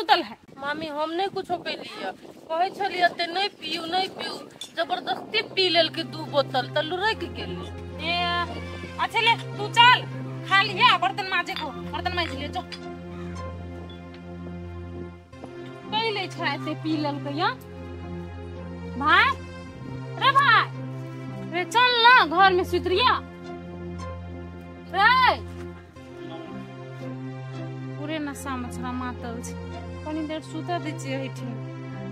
सुतल है? मामी हम नहीं कुछो कैलियै, कहै छलियै एते नहीं पीऊ नहीं पीऊ, जबरदस्ती पी लेलकै 2 बोतल त लुरक गेलै। ए अच्छा ले तू चल खा लिया, बर्तन माजे को, बर्तन माज ले जो। कैले छड़ा एते पी लेलकै या? भाई रे भाई रे चल ना घर में सुत रिया रे, पूरे नशा में छड़ा मातल छै, कनी देर सुत दै छियै एहिठाम,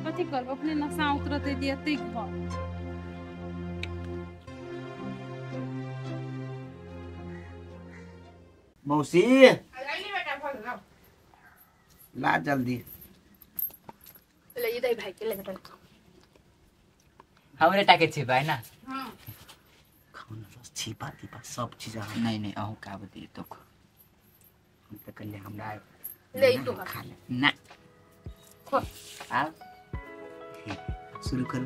कथी करब अपने नशा उतरतै दियतै घर। मौसी ला जल्दी ले ये भाई के ले बेटा, हमरे टाके छी भाई ना। हां खाना रस छिपा दीपा सब चीज। नहीं नहीं अहू का बदी तो हम त कल्ले हमरा ले तो खा ले ना खो आ शुरू कर।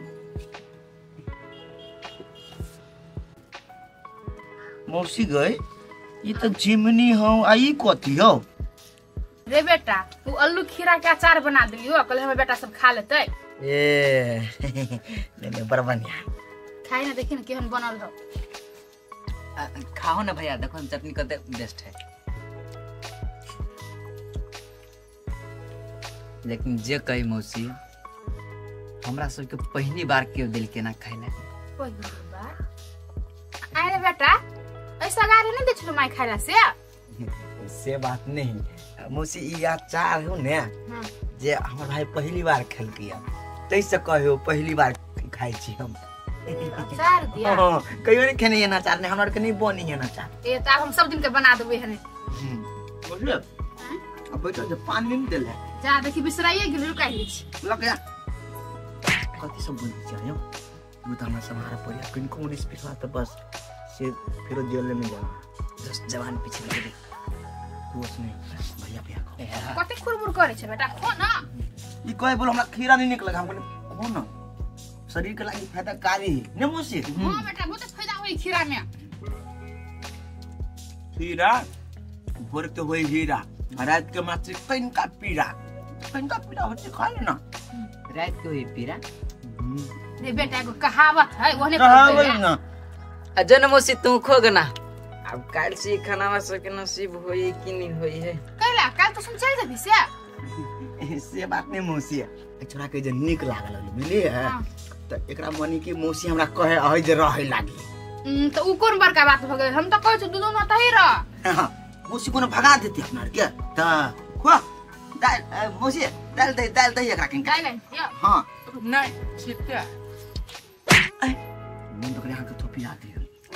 मौसी गई ये तो जिमनी हो आ ई कथी हो? रे बेटा तू आलू खीरा के अचार बना देलियो, कल हमर बेटा सब खा लेतै। ए नहीं नहीं बड़ बढ़िया खाई ना, देखी ना केहन बनल हो। खाओ ना भैया, देखो चटनी कते बेस्ट है। लेकिन जे कही मौसी हमरा सबके पहली बार केओ दिल के ना खाइला। पहली बार? अरे बेटा ऐसा गारे नहीं दे माई खाइला से। से बात नहीं मौसी, ई अचार हो ने जे हमर भाई पहली बार खेलकिया तैसे कहियो पहली बार खाइ छी हम। अचार दिया? हां कहियो नहीं खेने ना अचार, नहीं हमरा के नहीं बनी है ना अचार। ए त हम सब दिन के बना देबै हने। बुझले अब बैठो जे पानी नहीं देले जा, देखी बिसराइए गेल रुकाइ लै छी। लग जा कथि सब बनी छै यो उ त हमरा सम्हारे पड़िया किनको उन्नीस पिछला त बस से फिर जेल में जाना बस जवान पीछे लगे तू उसने भैया भैया को कते खुरबुर करे छै बेटा खो ना। ई कहे बोलो हमरा खीरा नहीं निकलक, हम कहले खो ना शरीर के लागि फायदाकारी है ने मौसी। हां बेटा बहुत फायदा होई खीरा में। खीरा भोर के होई हीरा, रात के माछी कनका पीरा, कनका पीरा होती खा ले ना रात के होई पीरा। रे बेटा एगो कहावत है ओहने कहावत ना। अजन मौसी तू खो ना, अब काल से खाना सबके नसीब होई कि नहीं होई है। कैला काल तो सुन चल जेबी से बात नहीं मौसी, छोरा के जे नीक लागल बुझलिए त एकरा मनी की मौसी हमरा कहे अहि जे रहे लागी। त उ कोन बड़का बात भ गेल, हम त कहै छी दुनू न तही रह। हां मौसी कोनो भगा देती अपना के त खो दाल मौसी दाल दे एकरा के दाल दियो। हां नहीं छिपका मन त करे के थोपी आती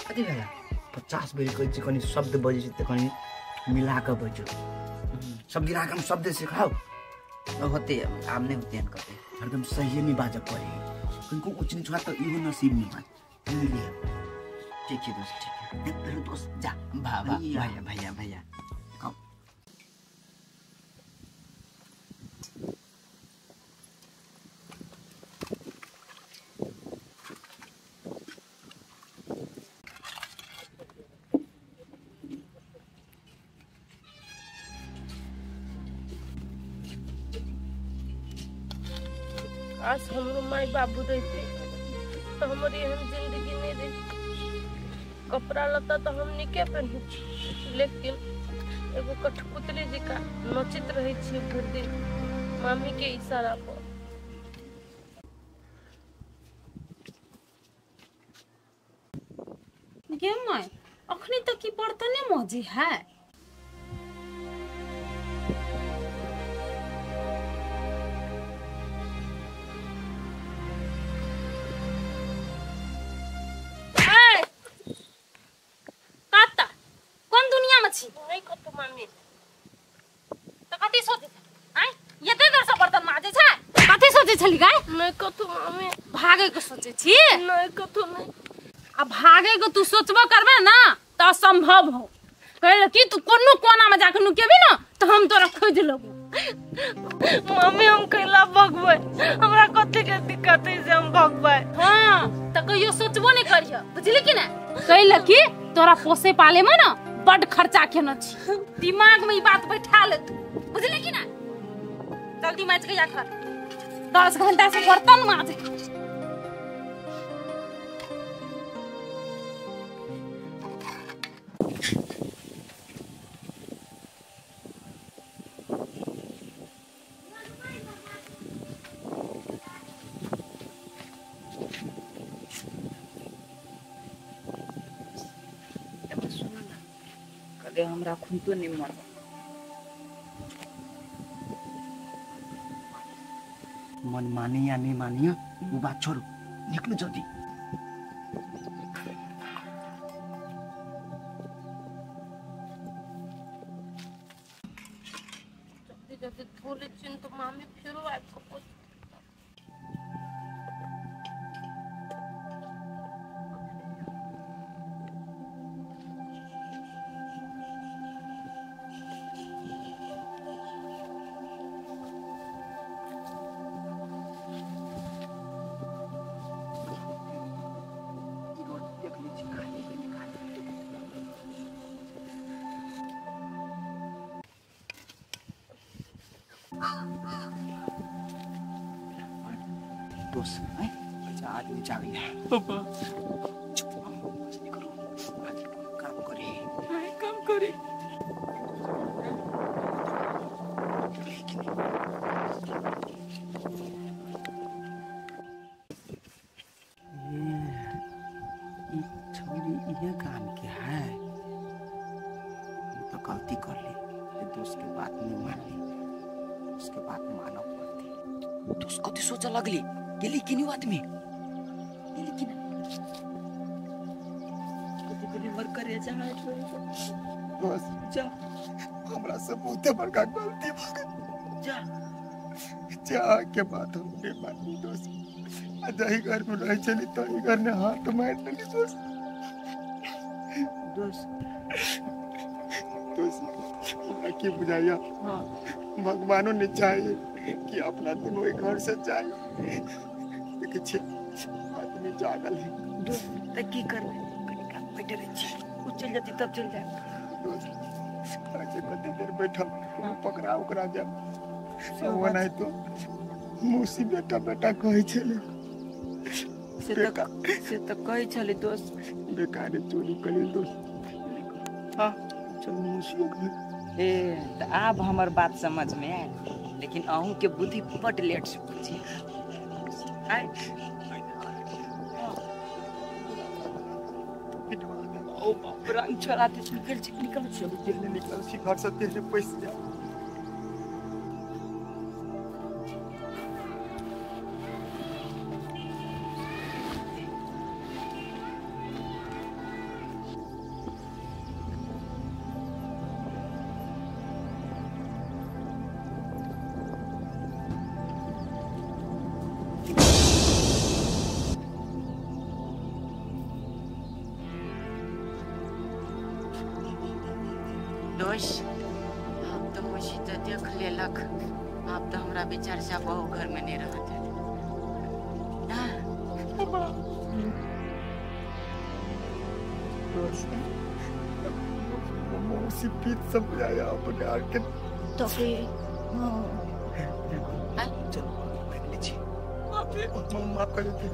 कथि भेला 50 बेर कहै छी कनी शब्द बजै छी त कनी मिला के बजो, सब गिरा के हम शब्द सिखाओ होते आम नहीं होते कते हरदम सही नहीं बाजब पड़े किनको ऊंच नीच हुआ तो इहो नसीब नहीं बात बुझलिए। ठीक है दोस्त, ठीक है देख पहले दोस्त जा भा भैया भैया भैया आओ। आज हमरो माई बाबू रहते तो हमर एहन जिंदगी नहीं रही। कपड़ा लत्ता तो हम निके पहने छी, लेकिन एगो कठपुतली जका नचैत रहे छी भरि दिन मामी के इशारा पर। गे माय अखनी तक की बर्तने मजे है। नहीं कतो मामी त कथि सोचे आइ एते देर से बर्तन माजे छै, कथि सोचे छली गाय? नहीं कतो मामी भागे के सोचे छी। नहीं कतो नहीं, आ भागे के तू सोचबो करबे ना त असंभव हो। कहले कि तू कोनो कोना में जाके नुकेबी ना त हम तोरा खोज लेबो। मम्मी हम कैला भगबै, हमरा कथि के दिक्कत है से हम भगबै। हां त कहियो सोचबो नहीं करियो, बुझली कि ना? कहले कि तोरा पोसे पाले में ना बड खर्चा केने छी, दिमाग में ई बात बैठा ले तू, बुझली कि ना? जल्दी माज के जा घर 10 घंटा से बर्तन माज। हमरा खून तो नहीं मर मन मानी या नहीं मानिया वो बात छोड़ो, निकलो जल्दी। जल्दी जल्दी धो ले चिन तो मामी फिर आबि के दोस्त अच्छा आदमी जाग गया। पापा चुप करो, काम करे काम करे। ये छोरी ये काम क्या है, तो गलती कर ली, दोस्त के बात नहीं मान ली, उसके बात मानव पड़ती। दोस्त कथी सोचऽ लगली गेली कि नहीं आदमी गेली कि कथी कथी मर करे जा बस जा, हमरा से बहुत बड़का गलती भ गेल। जा जा के बात हम नहीं मानी दोस्त, आ जाहि घर में रह चली तही घर ने हाथ मार लेली दोस्त। दोस्त दोस्त हमरा की बुझाइया, हां भगवानों ने चाहिए कि अपना दोनों एक घर से जाए, लेकिन आदमी जागल है। दोस्त त की करबै, कनी काल बैठे रहै छी, उ चल जती तब चल जाए। दोस्त आके कते देर बैठल पकड़ा उकरा जाए वो नहीं तो मौसी बेटा बेटा कहै छले, से त कहै छले दोस्त बेकार चोरी करी दोस्त। हां चल मौसी घर। ए त आब हमर बात समझ में आयल, लेकिन अहूँ के बुद्धि बड लेट से बुझी। आय ओ बाप रंग छोड़ा दे, निकल छी निकल छी जल्दी निकल छी घर से, तेरे पैसा जा। दोस्त हम तो मौसी तो देख लेलक, आप तो हमरा विचार से बहु घर में नहीं रहते ना। दोस्त मौसी पीत सब आया अपने आके तो फिर चलो बैठ लीजिए, माफ कर देते।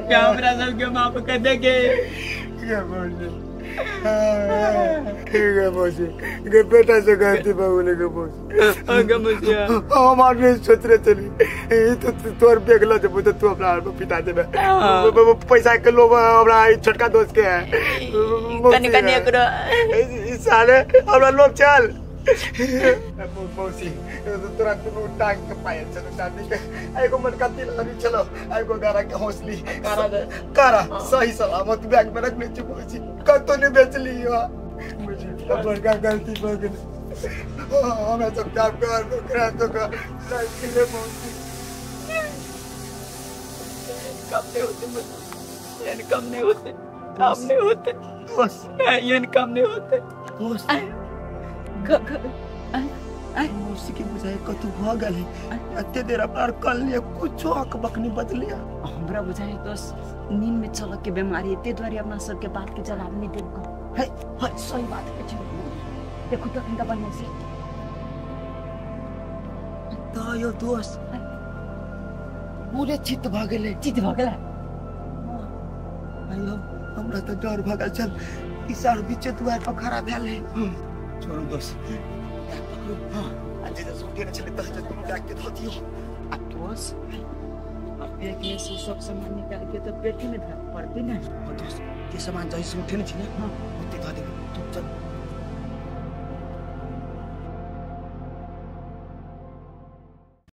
हमरा सबके माफ कर दे के ठीक है मौसी, बेटा से गलती बगुले के मौसी हमार नहीं सोच रहे चली तो तोर बेगला जब तो तू अपना पिता देबे पैसा के लोभ हमरा छोटका दोस्त के है कनी कनी एकरो ई साले हमरा लोभ चल। मौसी तोरा कोनो टांग के पायल चलो चांदी के एगो मनका तिल हरी चलो एगो गारा के हौसली कारा सही सलामत बैग में रखने छी मौसी, कतो नहीं बेचली हो मुझे बड़का गलती भ गेल। हमरा सब काम कर बकरा तो का लाइफ के मौसी कम नहीं होते, एन कम नहीं होते, काम नहीं होते बस एन कम नहीं होते बस। मौसी के बुझाए कतु भ गेल एते देर अपना कल लिए कुछो अकबक नहीं बदलिया। हमरा बुझाए दोस्त नींद में चल के बीमारी एते दुआरे अपना सबके बात के जवाब नहीं देब। है है सही बात है। देखू तो कनिका बढ़िया से। तो यो दोस्त पूरे चित्त भऽ गेलै। चित भऽ गेलै? आयो हमरा तऽ डर भऽ गेल छल ई सार बीचे दुआर पर खड़ा भेल है। छोड़ू दोस्त पकड़ू। हाँ आ जे जे उठेने छलै तऽ जे तुम बैग के धऽ दियौ। आ दोस्त अब बैग में से सब सामान निकाल के तो पेटी में धर पड़ते ना। हाँ दोस्त जे सामान जहि से उठेने छी ने ओते धऽ देबै। तू चल